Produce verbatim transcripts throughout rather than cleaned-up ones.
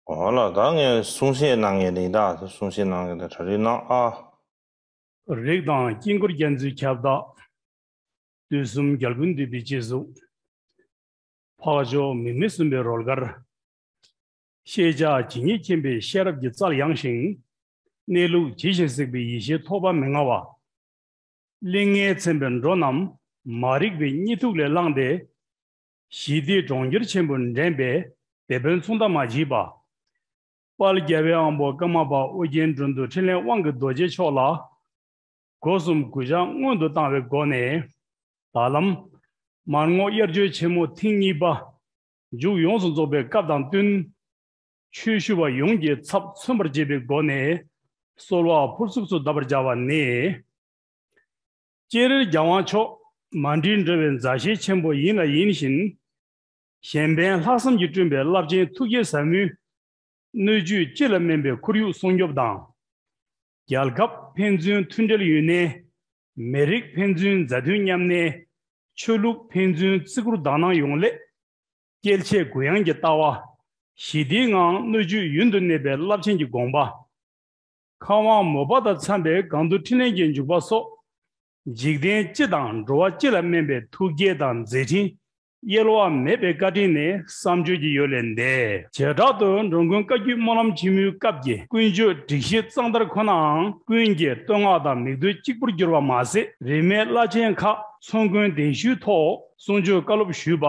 འོ་ལ་ད་ངས་གསུང་བཤད་གནང་ངེས་ནི་ད་གསུང་བཤད་གནང་ངེས་ད་གྲ་རིག་གནང་ཨ། རིགས་དང་དཀྱིལ་འཁོར་རྒྱ་མཚོའི་ཁྱབ་བདག་དུས་གསུམ་རྒྱལ་ཀུན་འདུས་པའི་སྤྱི་གཟུགས། འཕགས་མཆོག་མིག་མི་སྲུན་པའི་རོལ་གར། ཤེས་བྱ་ཇི་སྙེད་མཁྱེན་པའི་ཤེས་རབ་ཀྱི་རྩལ་ཡངས་ཤིང་། གནས་ལུགས་ཇི་བཞིན་གཟིགས་པའི་ཡེ་ཤེས་ཐོགས་པ་མི་མངའ་བ། གླིང་ལྔའི་མཚན་པའི་འགྲོ་རྣམས་མ་རིག་པའི་གཉིད་དུག་ལས་བསླངས་ཏེ། ཞི་བདེའི་གྲོང་ཁྱེར་ཆེན་པོར་འདྲེན་པའི་དེད་དཔོན་མཚུངས་ཟླ་མ་བརྗེད་པ། དཔལ་རྒྱལ་བའི་དབང་པོ་ཀརྨ་པ་ཨོ་རྒྱན་འགྲོ་འདུལ་འཕྲིན་ལས་དབང་གི་རྡོ་རྗེ་མཆོག་ལ། སྒོ་གསུམ་གུས་ཕྱག་སྔོན་དུ་བཏང་བའི་སྒོ་ནས། ད་ལམ། མར་ངོ་དབྱར་ཆོས་ཆེན་མོ་ཐེངས་གཉིས་པ། མཇུག་ཡོངས་སུ་རྫོགས་པའི་སྐབས་དང་བསྟུན། ཆོས་ཞུ་བ་ཡོངས་ཀྱི་ཚབ་མཚོན་པར་བྱེད་པའི་སྒོ་ནས། གསོལ་བ་ཕུར་ཚུགས་སུ་གདབ་པར་བྱ་བ་ནི། སྤྱིར་རྒྱལ་དབང་མཆོག་མ་འགྲིག་འགྲོ་བའི་མཛའ་བཤེས་ཆེན་པོ་ཡིན་ལ་ཡིན་བཞིན། གཞན་ཕན་ལྷག་བསམ་གྱིས་བསྐྲུན་པའི་རླབས་ཆེན་ཐུགས་བསྐྱེད་ཟབ་མོའི་སྣོད་བཅུད་སྤྱི་ལ་སྨན་པའི་ཁོར་ཡུག་སྲུང་སྐྱོབ་དང་། རྒྱལ་ཁབ་ཕན་ཚུན་མཐུན་འབྲེལ་ཡུན་གནས། མི་རིགས་ཕན་ཚུན་མཛའ་མཐུན་མཉམ་གནས། ཆོས་ལུགས་ཕན་ཚུན་བརྩི་བཀུར་དག་སྣང་ཡོང་སླད། སྐྱེད་ཆེ་གུ་ཡངས་ཀྱི་ལྟ་བ། ཞི་བདེའི་ངང་སྣོད་བཅུད་ཡུན་དུ་གནས་པའི་རླབས་ཆེན་གྱི་དགོངས་པ། ཁམས་དབང་མོས་པ་དང་འཚམས་པའི་གང་ཐུབ་འཕྲིན་ལས་ཀྱི་འཇུག་པ་སོགས། འཇིག་རྟེན་སྤྱི་དང་འགྲོ་བ་སྤྱི་ལ་སྨན་པའི་ཐུགས་བསྐྱེད་དང་མཛད་འཕྲིན། གཡེལ་བ་མེད་པའི་བཀའ་དྲིན་ནི་བསམ་བརྗོད་ཀྱི་ཡུལ་ལས་འདས། བྱེ་བྲག་ཏུ་འགྲོ་མགོན་བཀའ་བརྒྱུད་སྨོན་ལམ་ཆེན་མོའི་སྐབས་ཀྱི་ཀུན་སྤྱོད་སྒྲིག་གཞི་གཙང་དར་ཁོ་ནའང་ཀུན་གྱིས་བསྟོད་བསྔགས་དང་མིག་ལྟོས་གཅིག་པུར་གྱུར་པ་མ་ཟད། རིས་མེད་བླ་ཆེན་ཁག་ཚོགས་མགོན་གདན་ཞུའི་ཐོག་གསུང་ཆོས་བཀའ་སློབ་ཞུས་པ།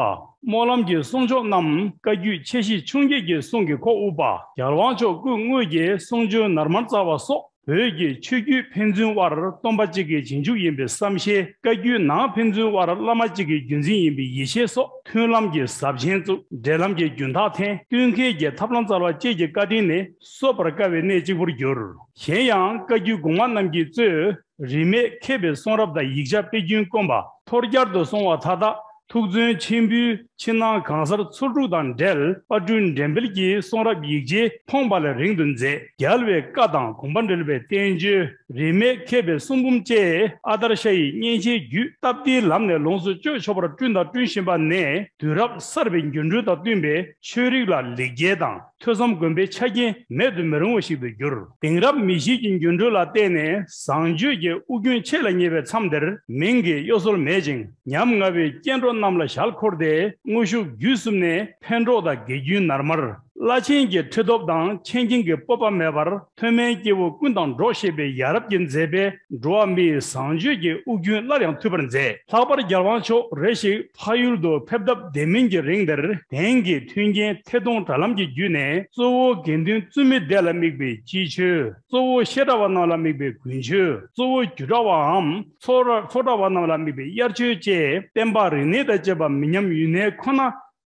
སྨོན་ལམ་གྱི་གསུང་ཆོག་རྣམས་བཀའ་བརྒྱུད་ཆེ་བཞི་ཆུང་བརྒྱད་ཀྱི་གསུང་གིས་ཁོག་དབུབ་པ། རྒྱལ་དབང་མཆོག་སྐུ་དངོས་ཀྱིས་གསུང་ཆོས་ནར་མར་སྩལ་བ་སོགས། བོད་ཀྱི་ཆོས་བརྒྱུད་ཕན་ཚུན་དབར་སྟོན་པ་གཅིག་གི་རྗེས་འཇུག་ཡིན་པའི་བསམ་ཤེས། བཀའ་བརྒྱུད་ནང་ཕན་ཚུན་དབར་བླ་མ་གཅིག་གི་རྒྱུད་འཛིན་ཡིན་པའི་ཡིད་ཆེས་སོགས། མཐུན་ལམ་གྱི་ཟབ་ཆེན་བཙུགས། འབྲེལ་ལམ་གྱི་རྒྱུན་ཐག་འཐེན། བསྟུན་མཁས་ཀྱི་ཐབས་ལམ་སྩལ་བ་བཅས་ཀྱི་བཀའ་དྲིན་ནི་གསོབ་པར་དཀའ་བའི་གནད་གཅིག་པུར་གྱུར། གཞན་ཡང་བཀའ་བརྒྱུད་གོང་མ་རྣམས་ཀྱིས་གཙོས། རིས་མེད་མཁས་པའི་གསུང་རབ་དང་ཡིག་ཆ་དཔེ་རྒྱུན་དཀོན་པ་ཐོར་རྒྱལ་དུ་སོང་བ་མཐའ་དག་ཐུགས་བརྩོན་ཆེན་པོས་ཕྱི་ནང་གང་སར་ཚུར་འགྲུག་དང་འབྲེལ། དཔར་སྐྲུན་འགྲེམས་སྤེལ་གྱིས་གསུང་རབ་ཡིག་ཆའི་ཕོངས་པ་ལས་རིང་དུ་མཛད། རྒྱལ་བའི་བཀའ་དང་དགོངས་པ་འགྲེལ་བའི་བསྟན་བཅོས། རིས་མེད་མཁས་པའི་གསུང་འབུམ་བཅས་ཨ་དར་ཤ་ཡི་སྙན་ཆའི་རྒྱུད་སྟབས་བདེའི་ལམ་ནས་ལོངས་སུ་སྤྱོད་ཆོག་པར་བསྐྲུན་དང་བསྐྲུན་བཞིན་པ་ནས། དུས་རབས་གསར་པའི་འགྱུར་འགྲོས་དང་བསྟུན་པའི་ཆོས་རིག་ལ་ལེགས་སྐྱེས་དང་། ཐོས་བསམ་སྒོམ་པའི་ཆ་རྐྱེན་མེད་དུ་མི་རུང་བ་ཞིག་ཏུ་གྱུར། དེང་རབས་མི་གཤིས་ཀྱི་འགྱུར་འགྲོས་ལ་བརྟེན་ནས་བཟང་སྤྱོད་ཀྱི་དབུགས་རྒྱུན་ཆད་ལ་ཉེ་བའི་མཚམས་འདིར། མིང་གི་གཡོ་ཟོལ་མེད་ཅིང་ཉམ་ང་བའི་སྐྱེ་འགྲོ་རྣམས་ལ་ཞལ་འཁོར་ཏེ། དངོས་ཤུགས་བརྒྱུད་གསུམ་ནས་ཕན་གྲོགས་དང་དགེ་རྒྱུའི་ནར་མར། བླ་ཆེན་གྱི་ཁྲི་སྟོབས་དང་མཆན་འགྱིང་གི་སྤོབས་པ་མེད་པར། མཐོ་དམན་སྐྱེ་བོ་ཀུན་དང་འགྲོགས་ཤེས་པའི་ཡ་རབས་ཀྱི་མཛད་པས། འགྲོ་བ་མིའི་བཟང་སྤྱོད་ཀྱི་དབུགས་རྒྱུན་སླར་ཡང་མཐུད་པར་མཛད། ལྷག་པར་རྒྱལ་དབང་མཆོག་རེ་ཞིག་ཕ་ཡུལ་དུ་ཕེབས་ཐབས་བདེ་མིན་གྱི་རིང་འདིར། དེང་གི་མཐུན་རྐྱེན་ཐད་གཏོང་དྲ་ལམ་གྱི་བརྒྱུད་ནས། གཙོ་བོ་དགེ་འདུན་བཙུན་མའི་སྡེ་ལ་དམིགས་པའི་སྤྱི་ཆོས། གཙོ་བོ་བཤད་གྲྭ་བ་རྣམས་ལ་དམིགས་པའི་དགུན་ཆོས། གཙོ་བོ་རྒྱུད་གྲྭ་བའམ་ཚོགས་ར་ཚོགས་གྲྭ་བ་རྣམས་ལ་དམིགས་པའི་དབྱར་ཆོས་བཅས། བསྟན་པ་རིག་གནས་དང་བཅས་པ་མི་ཉམས་ཡུན་གནས་ཁོ་ན་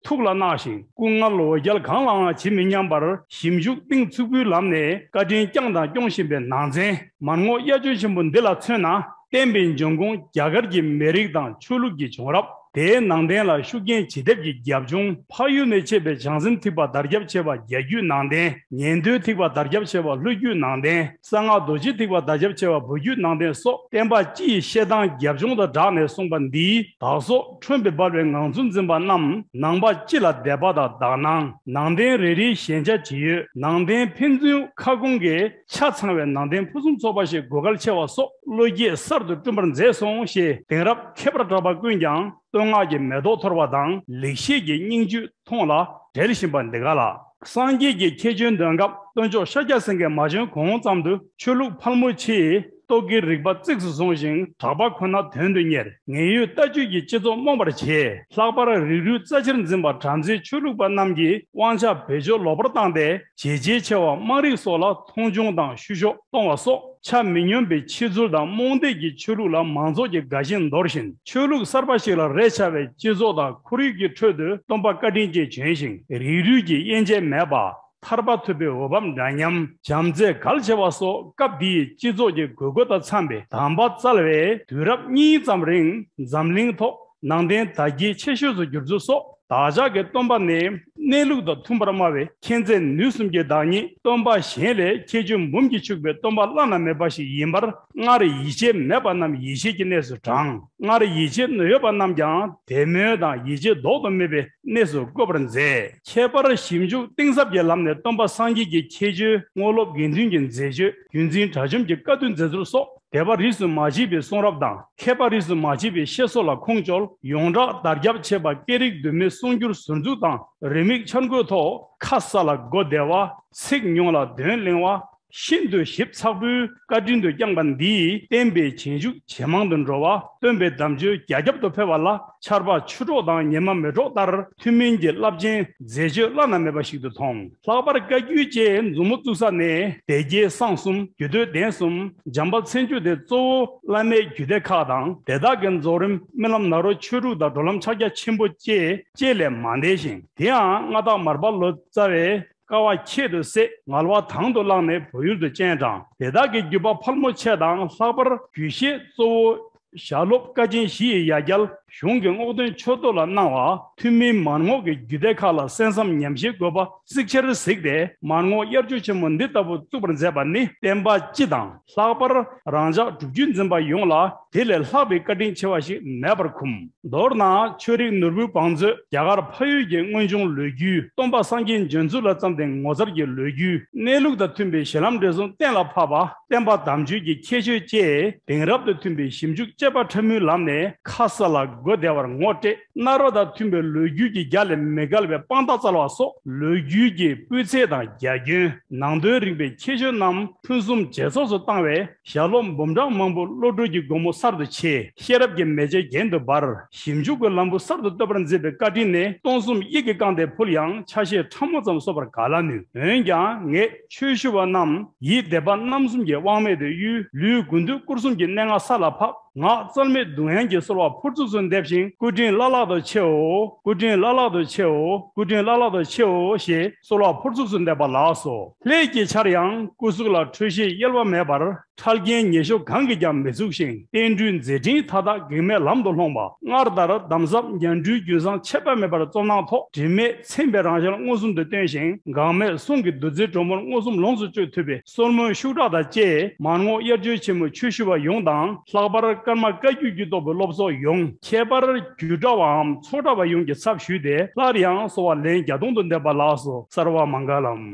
ཐུགས་ལ་བརྣགས་ཤིང་། སྐུ་ངལ་འོ་བརྒྱལ་གང་ལའང་ཇི་མི་སྙམ་པར་ཞིབ་འཇུག་གཏིང་ཚུགས་པོའི་ལམ་ནས་བཀའ་དྲིན་བསྐྱངས་དང་སྐྱོང་བཞིན་པའི་ནང་ཚན། མར་ངོ་དབྱར་ཆོས་ཆེན་པོ་འདི་ལ་མཚོན་ན། བསྟན་པའི་འབྱུང་ཁུངས་རྒྱ་གར་གྱི་མི་རིགས་དང་ཆོས་ལུགས་ཀྱི་བྱུང་རབས། དེའི་ནང་བསྟན་ལ་ཤུགས་རྐྱེན་ཇི་ཐེབས་ཀྱི་རྒྱབ་ལྗོངས། འཕགས་ཡུལ་ནས་མཆེད་པའི་བྱང་སེམས་ཐེག་པ་དར་ཁྱབ་ཆེ་བ་རྒྱ་བརྒྱུད་ནང་བསྟན། ཉན་ཐོས་ཐེག་པ་དར་ཁྱབ་ཆེ་བ་ལྷོ་བརྒྱུད་ནང་བསྟན། གསང་སྔགས་རྡོ་རྗེ་ཐེག་པ་དར་ཁྱབ་ཆེ་བ་བོད་བརྒྱུད་ནང་བསྟན་སོགས། བསྟན་པ་སྤྱི་ཡི་བཤད་སྟངས་རྒྱབ་ལྗོངས་དང་སྦྲགས་ནས་གསུངས་པ་འདིས། བདག་སོགས་ཁྲོན་པའི་སྦལ་བའི་ངང་ཚུལ་འཛིན་པ་རྣམས། ནང་པ་སྤྱི་ལ་དད་པ་དང་དག་སྣང་། ནང་བསྟན་རེ་རེའི་ཞན་ཆ་ཇི་ཡོད། ནང་བསྟན་ཕན་ཚུན་ཁ་སྐོང་གི་ཆ་ཚང་བའི་ནང་བསྟན་ཕུན་སུམ་ཚོགས་པ་ཞིག་དགོས་གལ་ཆེ་བ་སོགས། བློ་སྐྱེད་གསར་དུ་བསྐྲུན་པར་མཛད་སོང་ཞེས། དེང་རབས་མཁས་པ་གྲྭ་པ་ཀུན་ཀྱང་བསྟོད་བསྔགས་ཀྱི་མེ་ཏོག་འཐོར་བ་དང་། ལེགས་བཤད་ཀྱི་སྙིང་བཅུད་མཐོང་ལ་འབྲེལ་བཞིན་པ་འདི་ག་ལ། སངས་རྒྱས་ཀྱི་ཁྱད་ཆོས་འདོན་སྐབས། སྟོན་མཆོག་ཤཱཀྱ་སེང་གེས་མ་བྱོན་གོང་ཙམ་དུ། ཆོས་ལུགས་ཕལ་མོ་ཆེས་རྟོག་གེའི་རིག་པ་གཙིགས་སུ་བཟུང་ཞིང་། གྲགས་པ་ཁོ་ན་དོན་དུ་གཉེར། ངེས་ཡོད་ལྟ་སྤྱོད་ཀྱི་སྤྱི་ཚོགས་རྨོངས་པར་བྱས། ལྷག་པར་རིགས་རུས་རྩ་ཆེར་འཛིན་པ་བྲམ་ཟེའི་ཆོས་ལུགས་པ་རྣམས་ཀྱིས་དབང་ཆ་བེད་སྤྱོད་ལོག་པར་བཏང་སྟེ། བྱས་རྗེས་ཆེ་བ་དམངས་རིགས་སོགས་ལ་མཐོང་ཆུང་དང་བཤུ་གཞོག་གཏོང་བ་སོགས། ཆ་མི་སྙོམས་པའི་ཕྱི་ཚུལ་དང་རྨོངས་དད་ཀྱི་ཆོས་ལུགས་ལ་མང་ཚོགས་ཀྱི་དགའ་ཞེན་འདོར་བཞིན། ཆོས་ལུགས་གསར་པ་ཞིག་ལ་རེ་ཆ་བའི་སྤྱི་ཚོགས་དང་ཁོར་ཡུག་གི་ཁྲོད་དུ་སྟོན་པ་བཀའ་དྲིན་ཅན་བྱོན་ཞིང་། རིགས་རུས་ཀྱི་དབྱེ་འབྱེད་མེད་པ། ཐར་པ་ཐོབ་པའི་འོས་བབ་འདྲ་མཉམ། བྱམས་བརྩེ་གལ་ཆེ་བ་སོགས། སྐབས་འདིའི་སྤྱི་ཚོགས་ཀྱི་དགོས་མཁོ་དང་འཚམ་པའི་དམ་པ་སྩལ་བས། དུས་རབས་གཉིས་ཙམ་རིང་འཛམ་གླིང་ཐོག་ནང་བསྟན་དར་རྒྱས་ཆེ་ཤོས་སུ་གྱུར་ཚུལ་སོགས། བདག་ཅག་གི་སྟོན་པ་ནི། གནས་ལུགས་དང་མཐུན་པར་སྨྲ་བའི་མཁྱེན་བརྩེ་ནུས་གསུམ་གྱི་བདག་ཉིད། སྟོན་པ་གཞན་ལས་ཁྱད་ཆོས་འབུམ་གྱིས་ཕྱུག་པའི་སྟོན་པ་བླ་ན་མེད་པ་ཞིག་ཡིན་པར། སྔར་ཡིད་ཆེས་མེད་པ་རྣམས་ཡིད་ཆེས་ཀྱི་གནས་སུ་དྲངས། སྔར་ཡིད་ཆེས་ཡོད་པ་རྣམས་ཀྱང་དད་མོས་དང་ཡིད་ཆེས་ལྡོག་ཏུ་མེད་པའི་གནས་སུ་བཀོད་པར་མཛད། ཁྱད་པར་ཞིབ་འཇུག་གཏིང་ཟབ་ཀྱི་ལམ་ནས་སྟོན་པ་སངས་རྒྱས་ཀྱི་ཁྱད་ཆོས། དངོས་སློབ་དགེ་འདུན་གྱི་མཛད་སྤྱོད། བརྒྱུད་འཛིན་དགྲ་བཅོམ་གྱི་བཀའ་བསྡུ་མཛད་ཚུལ་སོགས། དད་པ་རིས་སུ་མ་ཆད་པའི་གསུང་རབ་དང་། མཁས་པ་རིས་སུ་མ་ཆད་པའི་བཤད་སྲོལ་ལ་ཁུངས་བཅོལ། ཡོངས་གྲགས་དར་ཁྱབ་ཆེ་བ་སྐད་རིགས་བསྡུས་མའི་གསུང་སྒྱུར་ཟུར་འཛུགས་དང་། རེའུ་མིག་འཆར་འགོད་ཐོག་ཁ་ས་ལ་གོ་བདེ་བ། ཚིག་ཉུང་ལ་དོན་བརླིང་བ། ཤིན་ཏུ་ཞིབ་ཚགས་པོའི་བཀའ་དྲིན་དུ་བསྐྱངས་པ་འདིས། བསྟན་པའི་རྗེས་འཇུག་ཇེ་མང་དུ་འགྲོ་བ། སྟོན་པའི་དམ་ཆོས་རྒྱ་ཁྱབ་ཏུ་འཕེལ་བ་ལ། ཆར་པ་ཆུ་གྲོགས་དང་ཉི་མ་མེ་གྲོགས་ལྟར། ཐུན་མིན་གྱི་རླབས་ཆེན་མཛད་སྤྱོད་བླ་ན་མེད་པ་ཞིག་ཏུ་མཐོང་། ལྷག་པར་བཀའ་བརྒྱུད་ཅེས་མཛུབ་མོ་བཙུགས་ས་ནས། སྡེ་དགེ་གསང་གསུམ། རྒྱུད་སྟོད་གདན་གསུམ། འཇམ་དཔལ་མཚན་བརྗོད་དེ་གཙོ་བོ་བླ་མའི་རྒྱུད་སྡེ་ཁག་དང་། དེ་དག་གི་རྫོགས་རིམ་རྨི་ལམ་ནཱ་རོ་ཆོས་དྲུག་དང་། འགྲོ་ལམ་ཕྱག་རྒྱ་ཆེན་པོ་བཅས་བཅས་ལས་མ་འདས་ཤིང་། དེ་ཡང་མངའ་བདག་མར་པ་ལོ་ཙཱ་བས་དཀའ་བ་ཁྱད་དུ་བསད། ངལ་བ་དང་དུ་བླངས་ནས་བོད་ཡུལ་དུ་སྤྱན་དྲངས། དེ་དག་གི་བརྒྱུད་པ་ཕལ་མོ་ཆེ་དང་། ལྷག་པར་རྒྱུད་བཤད་གཙོ་བོ་ཞལ་སློབ་བཀའ་ཆེན་བཞི་ཡི་ཡ་གྱལ་གཞུང་གི་སྔོག་འདོན་ཆོས་ཐོག་ལ་གནང་བ། ཐུན་མིན་མར་ངོགས་ཀྱི་རྒྱུད་སྡེ་ཁག་ལ་གསན་བསམ་ཉམས་བཞེས་དགོས་པ་གཙིགས་ཆེར་གཟིགས་ཏེ། མར་ངོགས་དབྱར་ཆོས་ཆེན་མོ་འདི་ལྟ་བུ་བཙུགས་པར་མཛད་པ་ནི། བསྟན་པ་སྤྱི་དང་། ལྷག་པར་རང་ཅག་སྒྲུབ་བརྒྱུད་འཛིན་པ་ཡོངས་ལ་དེ་ལས་ལྷག་པའི་བཀའ་དྲིན་ཆེ་བ་ཞིག་མེད་པར་འཁུམས། མདོར་ན། ཆོས་རིག་ནོར་བུའི་བང་མཛོད་རྒྱ་གར་འཕགས་ཡུལ་གྱི་སྔོན་བྱུང་ལོ་རྒྱུས། སྟོན་པ་སངས་རྒྱས་འབྱོན་ཚུལ་ལ་བརྩམས་ཏེ་ངོ་མཚར་གྱི་ལོ་རྒྱུས། གནས་ལུགས་དང་མཐུན་པའི་གཞི་ལམ་འབྲས་གསུམ་གཏན་ལ་ཕབ་པ། བསྟན་པ་དམ་ཆོས་ཀྱི་ཁྱད་ཆོས་བཅས་དེང་རབས་དང་མཐུན་པའི་ཞིབ་འཇུག་དཔྱད་པ་ཕྲ་མོའི་ལམ་ནས་ཁ་ས་ལ་གོ་བདེ་བར་ངོ་སྤྲད། གནའ་རབས་དང་མཐུན་པའི་ལོ་རྒྱུས་ཀྱི་རྒྱ་ལས་མི་འགལ་བའི་དཔང་རྟགས་སྩལ་བ་སོགས། ལོ་རྒྱུས་ཀྱི་སྤུས་ཚད་དང་རྒྱ་ཁྱོན། ནང་དོན་རིག་པའི་ཁྱད་ཆོས་རྣམས་ཕུན་སུམ་ཇེ་ཚོགས་སུ་བཏང་བས། ཞལ་སློབ་འབུམ་གྲངས་མང་པོ་བློ་གྲོས་ཀྱི་སྒོ་མོ་གསར་དུ་ཕྱེ། ཤེས་རབ་ཀྱི་མེ་ལྕེ་གྱེན་དུ་འབར། ཞིབ་འཇུག་གི་ལམ་བུ་གསར་དུ་བཏོད་པར་མཛད་པའི་བཀའ་དྲིན་ནི། སྟོང་གསུམ་དབྱིག་གིས་བཀང་སྟེ་ཕུལ་ཡང་། ཆ་ཤས་ཕྲ་མོ་ཙམ་གསོག་པར་ག་ལ་ནུས། འོན་ཀྱང་ངེད་ཆོས་ཞུ་བ་རྣམས། ཡིད་བདེ་བ་རྣམ་གསུམ་གྱི་དབང་མེད་དུ་གཡོས། ལུས་དགུ་འདོད་སྐོར་གསུམ་གྱི་གནད་འགག་ས་ལ་ཕབ། ངག་རྩོལ་མེད་སྡུག་བསྔལ་གྱི་གསོལ་བ་ཕུར་ཚུགས་སུ་འདེབས་ཤིང་། སྐུ་དྲིན་བླ་ལྷག་ཏུ་ཆེའོ། སྐུ་དྲིན་བླ་ལྷག་ཏུ་ཆེའོ། སྐུ་དྲིན་བླ་ལྷག་ཏུ་ཆེའོ་ཞེས་གསོལ་བ་ཕུར་ཚུགས་སུ་འདེབས་པ་ལགས་སོ། ལྷས་ཀྱི་ཆར་ཡང་སྐུ་གཟུགས་ལ་འཕྲོད་བཞེས་གཡེལ་བ་མེད་པར། འཕྲལ་རྐྱེན་ཉེ་ཤོས་གང་གིས་ཀྱང་མི་ཚུགས་ཤིང་། བསྟན་འགྲོའི་མཛད་འཕྲིན་མཐའ་དག་གེགས་མེད་ལམ་དུ་ལྷོངས་པ། སྔར་ལྟར་དམ་ཟབ་ཉ་སྦྲུལ་རྒྱུན་བཟང་ཆད་པ་མེད་པར་སྩོལ་གནང་ཐོག་དྲི་མེད་མཚན་པའི་རང་ཞལ་མངོན་སུམ་དུ་སྟོན་ཞིང་། འགག་མེད་གསུང་གི་བདུད་རྩིའི་གྲོ་མོར་མངོན་སུམ་ལོངས་སུ་སྤྱོད་ཐུབ་པའི་གསོལ་སྨོན་ཤུགས་དྲག་དང་བཅས། མར་ངོགས་དབྱར་ཆོས་ཆེན་མོའི་ཆོས་ཞུ་བ་ཡོངས་དང་། ལྷག་པར་ཀརྨ་བཀའ་བརྒྱུད་རྒྱུད་ཐོག་པའི་སློབ་ཚོགས་ཡོངས། ཁྱད་པར་རྒྱུད་གྲྭ་བའམ་ཚོགས་གྲྭ་བ་ཡོངས་ཀྱི་ཚབ་ཞུས་ཏེ། སླར་ཡང་གསོལ་བ་ལན་བརྒྱ་སྟོང་དུ་འདེབས་པ་ལགས་སོ། སརྦ་མངྒ་ལམ།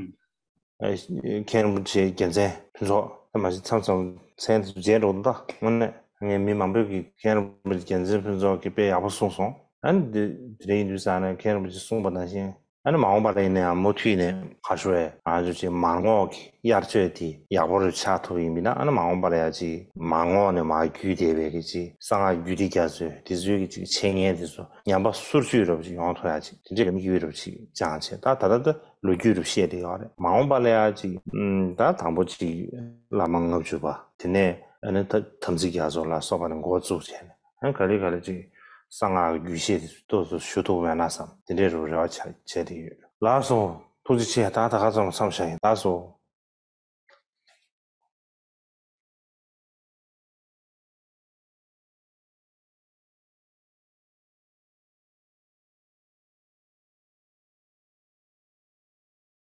མཁན་རིན་པོ་ཆེ་རྒྱལ་མཚན་ཕུན་ཚོགས། ད་མ་གཞི་མཚམས་མཚམས་མཚན་དེ་ཚོ་མཇལ་འགྲོ་འདུག་ད་དངོས་གནས་ངས་མི་མང་པོས་ཀྱིས་མཁན་རིན་པོ་ཆེ་རྒྱལ་མཚན་ཕུན་ཚོགས་ཀྱིས་དཔེ་ཡག་པོ་གསུངས་སོང་། ཨ་ནི་དེ་དེ་རིང་ཡིན་དུས་ཙང་ནས་མཁན་རིན་པོ་ཆེ་གསུངས་པ་ནང་བཞིན། ཨ་ནི་མ་འོངས་པ་ལ་ཡིན་ན་ཡང་མུ་མཐུད་ནས་ག་རེ་ཞུ་དགོས་རེད། ང་ཚོ་ཅིག་མར་ངོགས་ཀྱི་དབྱར་ཆོས་དེ་ཡག་པོ་རུ་ཆགས་ཐུབ་པ་ཡིན་པ་ཡིན་ན། ཨ་ནི་མ་འོངས་པ་ལ་ཡང་ཅིག་མར་ངོགས་ནས་མར་བརྒྱུད་བསྡད་པའི་གི་ཅིག་གསང་སྔགས་རྒྱུད་སྡེ་རྒྱ་མཚོའི་དེ་ཚོའི་གི་ཅིག་འཆད་ཉན་དེ་ཚོ་ཉམས་པ་སོར་ཆུད་རུ་ཅིག་ཡོང་ཐུབ་ཡ་ཅིག་དེ་འདྲའི་ལམ་ཡོད་རུ་ཅིག་སྦྱངས་བྱས། ད་ད་ལྟ་ད་ལོ་རྒྱུས་རུ་བཤད་དེ་ཡོད་རེད། མ་འོངས་པ་ལ་ཡང་ཅིག་ཨུམ། ད་དང་པོ་ཅིག་བླ་མ་ལྔ་བཅུ་པ། དེ་ནས་ཨ་ནི་ད་དམ་ཚིག་རྒྱ་མཚོ་ལ་སོགས་པ་ནས་འགོ་བཙུགས་བྱས་ནས། ཨ་ནི་ག་ལེ་ག་ལེ་ཅིག་གསང་སྔགས་རྒྱུད་བཤད་དེ་ཏོག་ཙམ་ཞུ་ཐུབ་མེད་ན་བསམ། དེ་འདྲའི་རུ་རེ་བ་བྱ་བྱས་དེ་ཡོད། ལགས་སོ། ཐུགས་རྗེ་ཆེ། ད་ད་ག་ཙམ་མཚམས་བཞག་ཡིན། ལགས་སོ།